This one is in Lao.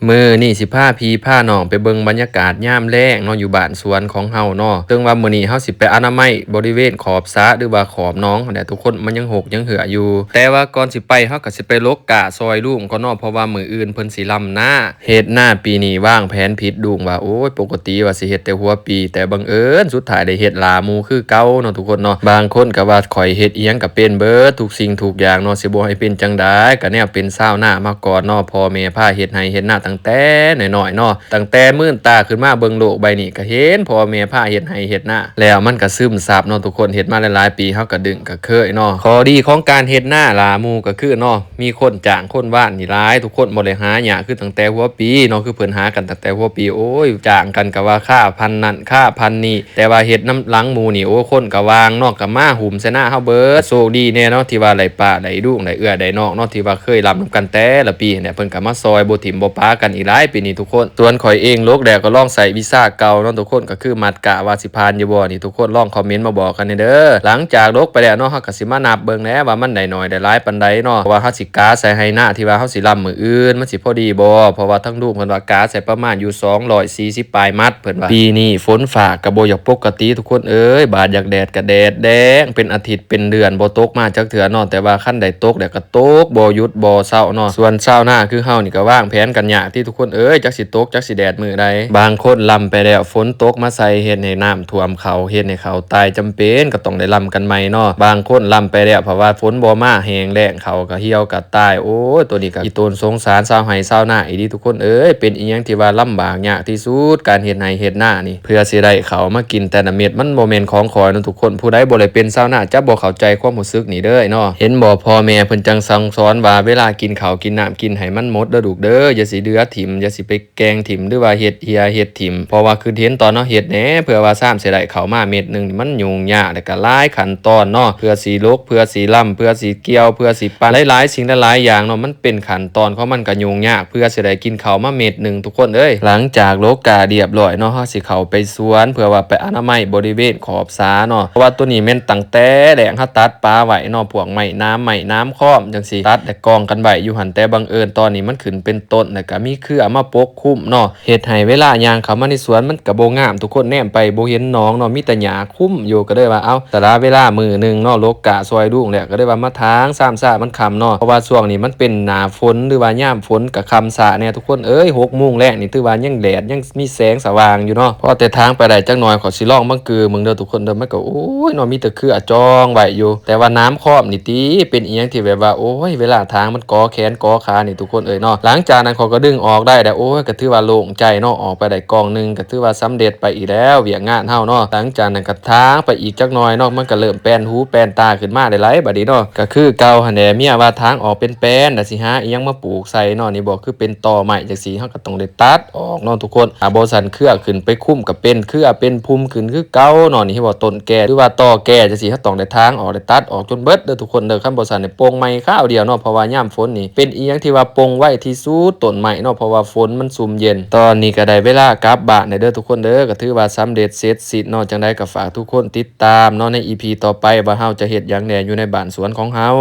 ມື້ນີ້ຊິພາພີ່ພານ້ອງໄປເບິ່ງບັນຍາກາດຍາມແລງເນາະ ຢູ່ບ້ານສວນຂອງເຮົາເນາະ. ເຖິງວ່າມື້ນີ້ເຮົາຊິໄປອະນາໄມບໍລິເວນຂອບສະ ຫຼືວ່າຂອບໜອງຫັ້ນແຫຼະທຸກຄົນ, ມັນຍັງຮົກຍັງເຫື່ອຢູ່. ແຕ່ວ່າກ່ອນຊິໄປ ເຮົາກໍຊິໄປຫຼົກກ້າຊ່ອຍລຸງກ່ອນເນາະ, ເພາະວ່າມື້ອື່ນເພິ່ນຊິລຳນາ. ເຮັດນາປີນີ້ວາງແຜນຜິດ, ລຸງວ່າ ໂອ້ຍ ປົກກະຕິວ່າຊິເຮັດແຕ່ຫົວປີ, ແຕ່ບັງເອີນສຸດທ້າຍໄດ້ເຮັດຫຼ້າໝູ່ຄືເກົ່າເນາະທຸກຄົນເນາະ. ບາງຄົນກໍວ່າຂ້ອຍເຮັດອີ່ຫຍັງກໍເປັນເບິດທຸກສິ່ງທຸກຢ່າງເນາະ, ຊິບໍ່ໃຫ້ເປັນຈັ່ງໃດ ກໍແນວເປັນຊາວນາມາກ່ອນເນາະ. ພໍ່ແມ່ພາເຮັດໄຮ່ເຮັດນາຕັ້ງແຕ່ນ້ອຍໆເນາະ, ຕັ້ງແຕ່ມື່ນຕາຂຶ້ນມາເບິ່ງໂລກໃບນີ້ ກໍເຫັນພໍ່ແມ່ພາເຮັດໄຮ່ເຮັດນາ ແລ້ວມັນກໍຊຶມຊັບເນາະທຸກຄົນ. ເຮັດມາຫຼາຍໆປີ ເຮົາກໍດຶງກໍເຄີຍເນາະ. ຂໍ້ດີຂອງການເຮັດນາຫຼ້າໝູ່ກໍຄືເນາະ ມີຄົນຈ້າງຄົນວານນີ້ຫຼາຍ, ທຸກຄົນບໍ່ໄດ້ຫາຍາກຄືຕັ້ງແຕ່ຫົວປີເນາະ, ຄືເພິ່ນຫາກັນຕັ້ງແຕ່ຫົວປີ. ໂອ້ຍ ຈ້າງກັນກໍວ່າຄາພັນນັ້ນຄາພັນນີ້, ແຕ່ວ່າເຮັດນຳຫຼັງໝູ່ນີ້ ໂອ້ ຄົນກໍວ່າງເນາະ, ກໍມາຫຸ້ມໃສ່ນາເຮົາເບິດ. ໂຊກດີແດ່ເນາະ ທີ່ວ່າໄດ້ປ້າໄດ້ລຸງໄດ້ເອື້ອຍໄດ້ນ້ອງເນາະ, ທີ່ວ່າເຄີຍລຳນຳກັນແຕ່ລະປີຫັ້ນແຫຼະ, ເພິ່ນກໍມາຊ່ອຍບໍ່ຖິ້ມບໍ່ປະກັນອີກຫຼາຍປີນີ້ທຸກຄົນ. ສ່ວນຂ້ອຍເອງຫຼົກແລ້ວກໍລອງໃຊ້ວິຊາເກົ່າເນາະທຸກຄົນ, ກໍຄືມັດກ້າວ່າຊິຜ່ານຢູ່ບໍ່ນີ້ ທຸກຄົນລອງຄອມເມັນມາບອກກັນແດ່ເດີ. ຫຼັງຈາກຫຼົກໄປແລ້ວເນາະ ເຮົາກໍຊິມານັບເບິ່ງແຫຼະວ່າມັນໄດ້ໜ້ອຍໄດ້ຫຼາຍປານໃດເນາະ, ເພາະວ່າເຮົາຊິກາໃສ່ໄຮ່ນາທີ່ວ່າເຮົາຊິລຳມື້ອື່ນ ມັນຊິພໍດີບໍ່, ເພາະວ່າທາງລຸງເພິ່ນວ່າກາໃສ່ປະມານຢູ່ສອງຮ້ອຍສີ່ສິບປາຍມັດ. ເພິ່ນວ່າປີນີ້ຝົນຟ້າກໍບໍ່ຢາກປົກກະຕິທຸກຄົນເອີຍ, ບາດຢາກແດດກໍແດດແດງ ເປັນອາທິດເປັນເດືອນບໍ່ຕົກມາຈັກເທື່ອເນາະ, ແຕ່ວ່າຄັນໄດ້ຕົກແລ້ວກໍຕົກບໍ່ຢຸດບໍ່ເຊົາເນາະ. ສ່ວນຊາວນາຄືເຮົານີ້ກໍວາງແຜນກັນຍາກຕິທຸກຄົນເອີຍ, ຈັກຊິຕົກຈັກຊິແດດມື້ໃດ. ບາງຄົນລຳໄປແລ້ວຝົນຕົກມາໃສ່ ເຮັດໃຫ້ນ້ຳຖ້ວມເຂົ້າ ເຮັດໃຫ້ເຂົ້າຕາຍ, ຈຳເປັນກໍຕ້ອງໄດ້ລຳກັນໃໝ່ເນາະ. ບາງຄົນລຳໄປແລ້ວ ເພາະວ່າຝົນບໍ່ມາ ແຫ້ງແລ້ງ ເຂົ້າກໍຫ່ຽວກໍຕາຍ. ໂອ້ຍ ໂຕນີ້ກໍອີ່ຕົນສົງສານຊາວໄຮ່ຊາວນາອີ່ຫຼີທຸກຄົນເອີຍ, ເປັນອີ່ຫຍັງທີ່ວ່າລຳບາກຍາກທີ່ສຸດ ການເຮັດໄຮ່ເຮັດນານີ້. ເພື່ອຊິໄດ້ເຂົ້າມາກິນແຕ່ລະເມັດ ມັນບໍ່ແມ່ນຂອງຂ້ອຍເນາະທຸກຄົນ. ຜູ້ໃດບໍ່ໄດ້ເປັນຊາວນາຈະບໍ່ເຂົ້າໃຈຄວາມຮູ້ສຶກນີ້ເດີເນາະ. ເຫັນບໍ່ ພໍ່ແມ່ເພິ່ນຈັ່ງສັ່ງສອນວ່າ ເວລາກິນເຂົ້າກິນນ້ຳ ກິນໃຫ້ມັນໝົດເດີລູກເດີ, ຢ່າຊິເຫຼືອຖິ້ມ ຢ່າຊິໄປ ແກງຖິ້ມ ຫຼືວ່າເຮັດເຫ່ຍເຮັດຖິ້ມ, ເພາະວ່າຄິດເຫັນຕອນເຮົາເຮັດແດ່ ເພື່ອວ່າຊາມຊິໄດ້ເຂົ້າມາເມັດໜຶ່ງນີ້ ມັນຫຍຸ້ງຍາກ ແລ້ວກໍຫຼາຍຂັ້ນຕອນເນາະ, ເພື່ອຊິຫຼົກ ເພື່ອຊິລຳ ເພື່ອຊິກ່ຽວ ເພື່ອຊິປັ່ນ ຫຼາຍໆສິ່ງຫຼາຍໆຢ່າງເນາະ, ມັນເປັນຂັ້ນຕອນຂອງມັນກໍຫຍຸ້ງຍາກ ເພື່ອຊິໄດ້ກິນເຂົ້າມາເມັດໜຶ່ງທຸກຄົນເອີຍ. ຫຼັງຈາກຫຼົກກ້າຮຽບຮ້ອຍເນາະ ເຮົາຊິເຂົ້າໄປສວນ ເພື່ອວ່າໄປອະນາໄມບໍລິເວນຂອບສາເນາະ, ເພາະວ່າໂຕນີ້ແມ່ນຕັ້ງແຕ່ແລງເຮົາຕັດປາໄວ້ເນາະ, ພວກໄມ້ໜາມ ໄມ້ໜາມຄ້ອມຈັ່ງຊີ້ ຕັດ ກອງກັນໄວ້ຢູ່ຫັ້ນ, ແຕ່ບັງເອີນຕອນນີ້ມັນຂຶ້ນເປັນຕົ້ນ ແລ້ວກະມີເຄືອມາປົກຄຸມເນາະ, ເຮັດໃຫ້ເວລາຍ່າງເຂົ້າມາໃນສວນມັນກະບໍ່ງາມ, ທຸກຄົນແນມໄປບໍ່ເຫັນໜອງເນາະ, ມີແຕ່ຫຍ້າຄຸມຢູ່. ກະເລີຍວ່າ ເອົ້າ ສະຫຼະເວລາມື້ໜຶ່ງເນາະ, ຫຼົກກ້າຊ່ອຍລຸງແລ້ວ ກະເລີຍວ່າມາຖາງຊາມຊາ ມັນຄ່ຳເນາະ, ເພາະວ່າຊ່ວງນີ້ມັນເປັນໜ້າຝົນ ຫຼືວ່າຍາມຝົນ ກະຄ່ຳຊາແດ່ທຸກຄົນເອີຍ. ຫົກໂມງແລງນີ້ຖືວ່າຍັງແດດ ຍັງມີແສງສະຫວ່າງຢູ່ເນາະ, ພໍແຕ່ຖາງໄປໄດ້ຈັກໜ່ອຍ ຂ້ອຍຊິລອງບັງກື່ເບິ່ງເດີທຸກຄົນເດີ. ມັນກະ ໂອ້ຍເນາະ ມີແຕ່ ເຄືອຈອງໄວ້ຢູ່, ແຕ່ວ່າໜາມຄ້ອມນີ້ຕິ ເປັນອີ່ຫຍັງທີ່ແບບວ່າ ໂອ້ຍ ເວລາຖາງມັນກໍແຂນກໍຂານີ້ທຸກຄົນເອີຍເນາະ. ຫຼັງຈາກນັ້ນຂ້ອຍກໍດຶງອອກໄດ້ແລ້ວ ໂອ້ຍ ກໍຖືວ່າໂລ່ງໃຈເນາະ, ອອກໄປໄດ້ກ້ອງໜຶ່ງ ກໍຖືວ່າສຳເລັດໄປອີກແລ້ວວຽກງານເຮົາເນາະ. ຫຼັງຈາກນັ້ນກໍຖາງໄປອີກຈັກໜ່ອຍເນາະ, ມັນກໍເລີ່ມແປນຫູແປນຕາຂຶ້ນມາໄດ້ຫຼາຍບາດນີ້ເນາະ, ກໍຄືເກົ່າຫັ້ນແຫຼະ, ເມຍວ່າຖາງອອກເປັນແປນ ແລ້ວຊິຫາອີ່ຫຍັງມາປູກໃສ່ເນາະ, ນີ້ບໍ່ ຄືເປັນຕໍໄມ້ຈັ່ງຊີ້ ເຮົາກໍຕ້ອງໄດ້ຕັດ ອອກເນາະທຸກຄົນ. ຖ້າບໍ່ຊັ້ນເຄືອຂຶ້ນໄປຄຸມກໍເປັນເຄືອເປັນພຸມຂຶ້ນຄືເກົ່າເນາະ. ນີ້ເຫັນບໍ່ ຕົ້ນແກ່ ຫຼືວ່າຕໍແກ່ຈັ່ງຊີ້ ເຮົາຕ້ອງໄດ້ຖາງອອກ ໄດ້ຕັດອອກຈົນເບິດເດີທຸກຄົນເດີ, ຄັນບໍ່ຊັ້ນນີ້ປົ່ງໃໝ່ຄາວດຽວເນາະ, ເພາະວ່າຍາມຝົນນີ້ເປັນອີ່ຫຍັງທີ່ວ່າປົ່ງໄວທີ່ສຸດ ຕົ້ນໄມ້ເນາະ, ເພາະວ່າຝົນມັນຊຸ່ມເຢັນ. ຕອນນີ້ກໍໄດ້ເວລາກັບບ້ານແລ້ວເດີທຸກຄົນເດີ, ກໍຖືວ່າສຳເລັດເສັດສິ້ນເນາະ. ຈັ່ງໃດກໍຝາກທຸກຄົນຕິດຕາມເນາະ ໃນອີພີຕໍ່ໄປ ວ່າເຮົາຈະເຮັດຫຍັງແດ່ຢູ່ໃນບ້ານສວນຂອງເຮົາ.